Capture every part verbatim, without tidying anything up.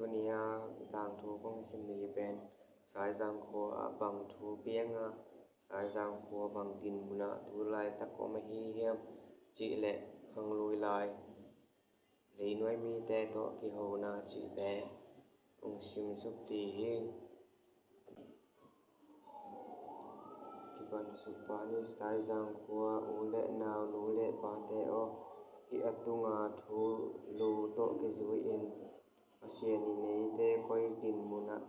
Tuni-a tangthu kong sim ni pen Saizang khua ah bang thu piang a, Saizang khua bang dinmun ah tu laitak om ahi hiam cih leh khangluilai leinuai mite tawh kihona cihte hong simsuk ding hi. Kipansuk pah ni. Saizang khua u le nau, nu le pate aw, hih a tunga thu lu tawh kizui-in Pasian in eite koi dinmun ah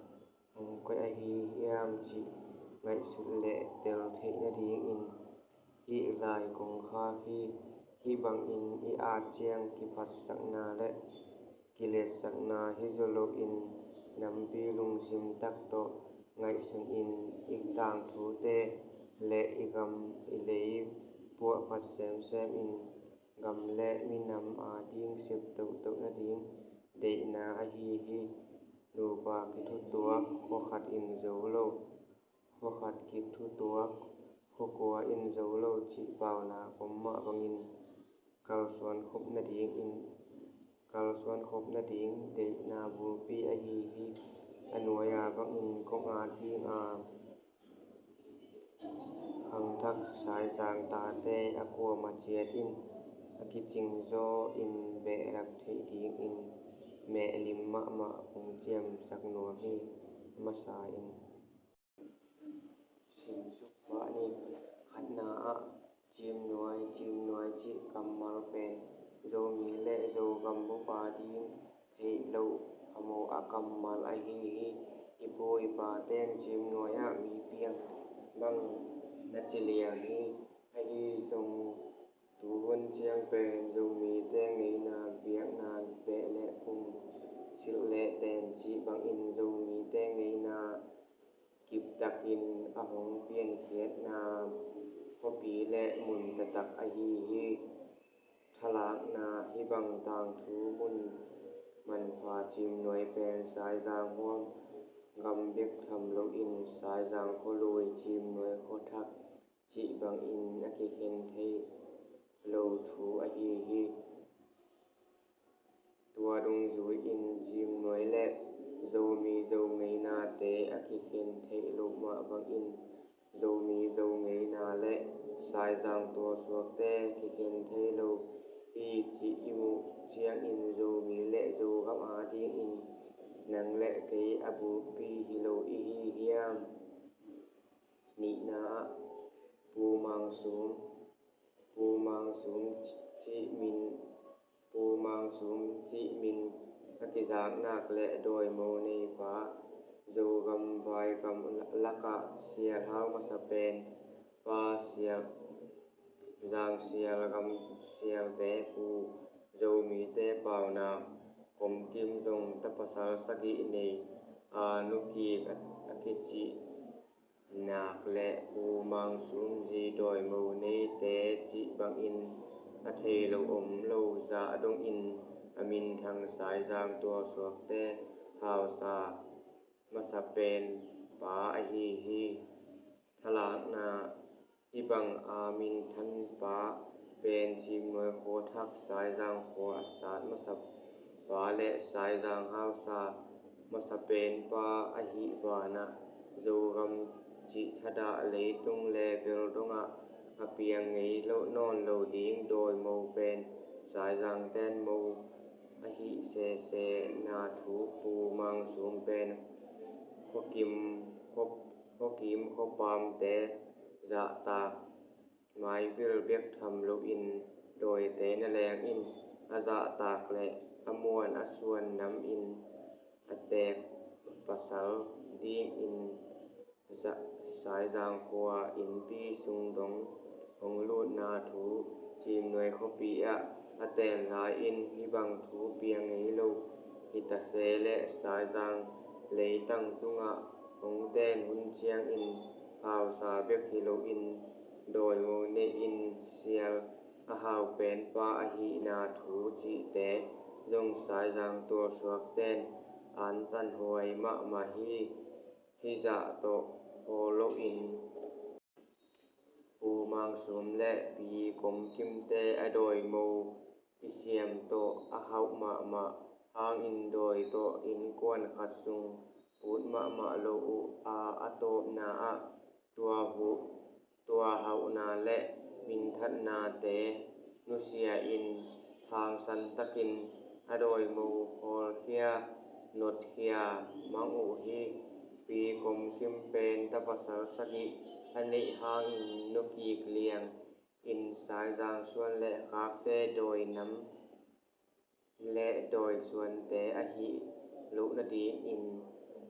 hong koih ahi hiam cih ngaihsut leh tel theih nadingin hih lai kong khak hi. Hih bangin i at ciang kiphatsakna le kiletsakna hi zo loin nampi lungsim tak tawh ngaihsun in i tangthute le i gam i lei puahphat semsem in gam le minam ading sep tohtoh nading deihna ahi hi. Nupa kithutuak khuakhat in zo lo, khuakhat kithutuak khuakua in zo lo cih paunak om mah bangin kalsuan khop nadingin, kalsuan khop nading deihna bulpi ahi hi. A nuai-a bangin kong at ding a, khangthak Saizang tate a kuamah ciat in a kicing zaw in behlap theih dingin mehlim mahmah hong ciamsak nuam hi. A masa in simsuk pah ni. Khatna ah Cimnuai, cimnuai cih kammal pen Zomi le Zogam bup ading theih loh phamawh a kammal ahi hi. I pu i pate'n cimnuai ah mi piang bang na ci liang hi. Ahi zong tuhun ciang pen Zomite ngeina biakna behlap, pum, silh le ten cih bangin Zomite ngeina kiptakin a hong piankhiatna khuapi le mun taktak ahi hi. Thalakna: hih bang tangthu mun manpha Cimnuai pen Saizang huam gam bek tham loin Saizang khualui Cimnuai khuathak cih bangin a kikhen thei lo thu ahi hi. Tua dungzui-in Cimnuai le Zomi Zo ngeinate a kikhen theih loh mah bangin Zomi Zo ngeina le Saizang tualsuakte kikhen thei lo hi cih i muh ciangin Zomi le Zogam adingin nang le kei a bulpi hi lo i hi hiam? Nihna ah Pu Mang Sum, Pu Mang Sum cih min, Pu Mang Sum cih min a kizak nak le dawimo neipa, Zogam vaigam lakah sialhau masa pen Pa Sial, Zangsial Gamsialte Pu, Zomite paunak, Komkim zong tapasal sagih nei, a nukik a, a kicih nak le Pu Mang Sum zi dawimo neite cih bangin a thei lo om lo zah dongin a minthang Saizang tualsuakte hausa masa pen pa ahi hi. Thalakna: hih bang a minthang pa pen Cimnuai khuathak Saizang khua a sat masa pa le Saizang hausa masa pen pa ahih banah Zogam cih thadah leitung le bel dongah a piang ngei lo nawn lo ding dawimo pen Saizang ten mo ahih sesena thu Pu Mang Sum pen khuakim, khua, khuakim khuapamte zahtak maivil bek tham loin dawite na lengin a zahtak le a muan a suan namin a teek pasal dingin Saizang khua innpi sung dong hong lutna thu Cimnuai khuapi ah a tel lai-in hih bang thu piang ngei lo hi ta se le Saizang leitang tungah hong ten hun ciangin hausa bek hi loin dawimo nei-in sial a hau pen pa ahihna thu cihte zong Saizang tualsuakte'n antanhuai mahmah hi. Hih zah tawh hawl loin Pu Mang Sum le Pi Kom Kimte a dawimo i siam tawh a hauh mahmah hangin dawi tawh innkuan khat sung ut mahmah lo uh a, a tawpna ah tua huh, tua hauhna le minthatnate nusia-in hangsan takin a dawimo khawlkhia, notkhia mang uh hi. Pi Kom Kim pen tapasal sagih a neih hangin nukik liang in Saizang Suan le Khakte dawi nam le dawi suante ahih loh nadingin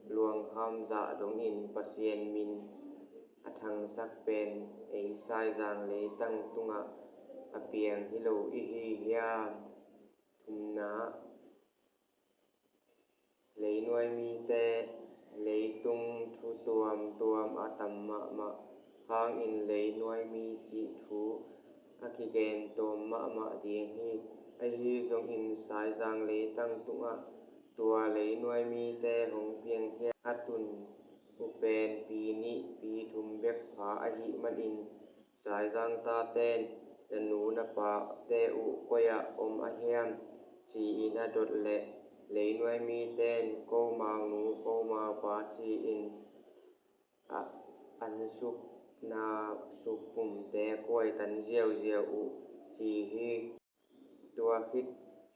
luangkham zah dongin Pasian min a thangsak pen ei Saizang leitang tungah a piang hi lo i hi hiam? Thumna, leinuai mite leitung thu tuamtuam a tam mahmah hangin leinuai mi cih thu a kigen tawm mahmah ding hi. Ahi zongin Saizang leitang tungah tua leinuai mite hong piangkhia a tun uh pen pi nih pi thum bek pha ahih manin Saizang taten na nu na pate uh koi-ah om a hiam ci-in a dot leh leinuai miten komau nu komau pa ci-in a, an sukna sukpumte kuai tan ziauziau uh ci hi. Tua khit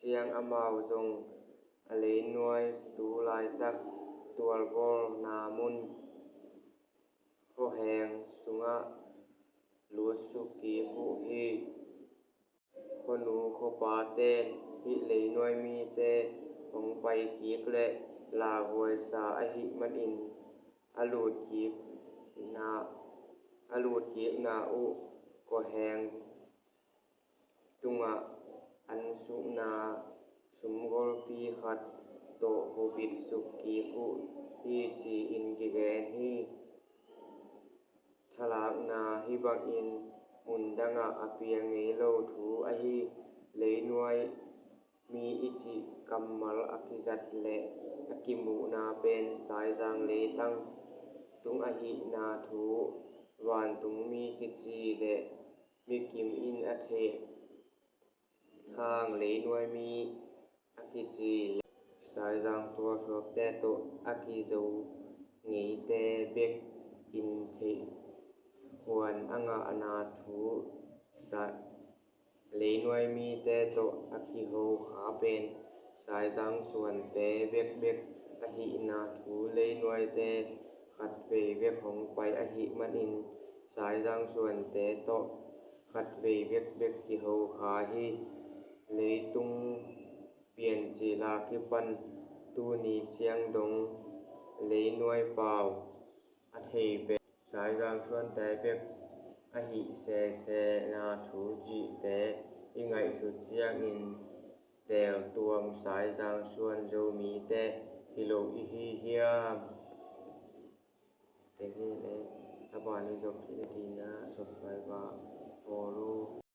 ciang amau zong a leinuai tu laitak tualbawlna mun khuaheng sungah lutsuk kik uh hi. Khuanu khuapaten hih leinuai mite hong pai kik leh lauhuaisa ahih manin a lutkikna, a lutkikna uh khuaheng tungah an sukna sumgolpi khat tawh hubit suk kik uh hi ci-in kigen hi. Thalakna hih bangin mundangah a piang ngei lo thu ahi. Leinuai mi i cih kammal a kizat le a kimuhna pen Saizang leitang tung ahihna thu vantungmi kici le mikim in a thei hang leinuai mi a kici le Saizang tualsuakte tawh a kizo ngeite bek in theih huan a ngahna thu sa leinuai mite tawh a kiho kha pen Saizang Suante bekbek ahihna thu leinuaite khatvei bek hong pai ahih manin Saizang Suante tawh khatvei bekbek kiho kha hi. Leitung piancil a kipan tuni ciang dong leinuai pau a thei pen Saizang Suante bek ahih sesena thu cihte i ngaihsut ciangin teltuam Saizang Suan Zomite hi lo i hi hiam? Tengin e, a ban i zop hi na tina subscribe a bawl uh.